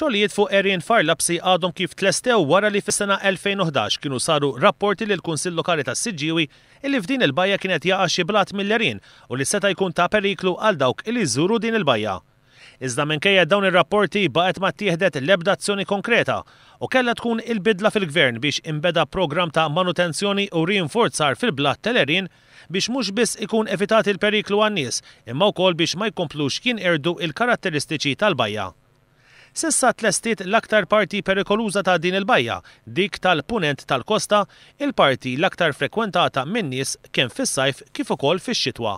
Xogħlijiet fuq għerien f'Għar Lapsi għadhom kif tlestew wara li fis-sena 2011 kienu saru rapporti lill-Kunsill Lokali tas-Siġġiewi illi f'din il-bajja kien qed jaqa' xi blat mill-għerien u li seta' jkun ta' periklu għal dawk illi jżuru din il-bajja. Iżda minkejja dawn ir-rapporti baqgħet ma ttieħdet l-ebda azzjoni konkreta u kellha tkun il-bidla fil-Gvern biex inbeda programm ta' manutenzjoni u rinforzar fil-blat tal-għerien biex mhux biss ikun evitat il-periklu għan-nies imma wkoll biex ma jkomplux jinqerdu l-karatteristiċi tal-bajja. S'issa tlestiet l-aktar parti perikoluża ta' din il-bajja, dik tal-Punent tal-kosta, il-parti l-aktar frekwentata min-nies kemm fis-sajf kif ukoll fix-xitwa.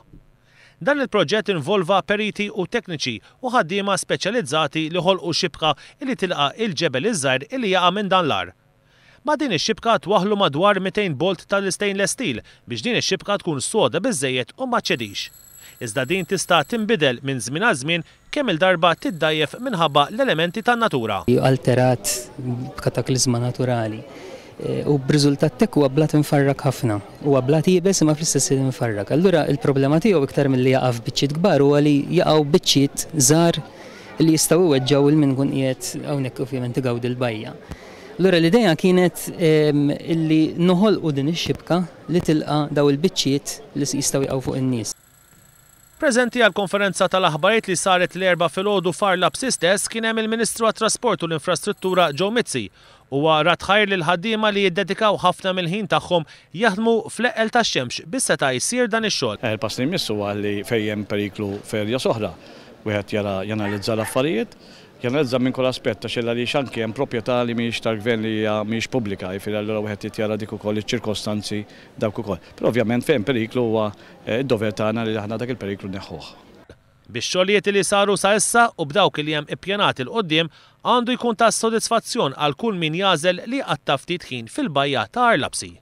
Dan il-proġett involva periti u tekniċi u ħaddiema speċjalizzati li ħolqu xibka li tilqa' il-ġebel iż-żgħir li jaqa' minn dan l-għar. Ma' din ix-xibka twaħħlu madwar 200 bolt tal-istainless steel biex din ix-xibka tkun soda biżżejjed u ma ċċedix. Iżda din tista' tinbidel minn żmien għal żmien kemm-il darba tiddgħajjef minħabba l-elementi tan-natura. Alterat b'kataklizma naturali u b'riżultat t'hekk huwa blat imfarrak ħafna. Huwa blat iebes imma fl-istess ħin imfarrak. Allura l-problema tiegħu iktar milli jaqa' f'biċċiet kbar huwa li jaqgħu biċċiet żgħar li jistgħu iweġġgħu 'l min ikun qiegħed hawnhekk ovvjament igawdi l-bajja. Allura l-idea kienet illi noħolqu din ix-xibka li tilqa' daw il-biċċiet li jistgħu jaqgħu fuq in-nies. Preżenti għall-konferenza tal-aħbarijiet li saret l-Erbgħa filgħodu f'Għar Lapsi stess kien hemm il-Ministru għat-Trasport u l-Infrastruttura Joe Mizzi. Huwa radd ħajr lill-ħaddiema li jiddedikaw ħafna mill-ħin tagħhom jaħdmu fl-eqqel tax-xemx biex seta' jsir dan ix-xogħol. Il-pass li jmiss huwa li fejn hemm periklu f'areas oħra, wieħed jara janalizza l-affarijiet, Janalizza minn kull aspett għax il-għaliex anki hemm proprjetà li mhijiex tal-Gvern li hija mhijiex pubblika, jiġifieri allura wieħed irid jara dik ukoll iċ-ċirkostanzi dawk ukoll. Però ovvjament fejn hemm periklu huwa d-dover tagħna li aħna dak il-periklu nneħħuh. Bix-xogħlijiet li saru sa issa u b'dawk li hemm ippjanati 'l quddiem, għandu jkun ta' sodisfazzjon għal kull min jagħżel li jqatta' ftit ħin fil-bajja ta' Għar Lapsi.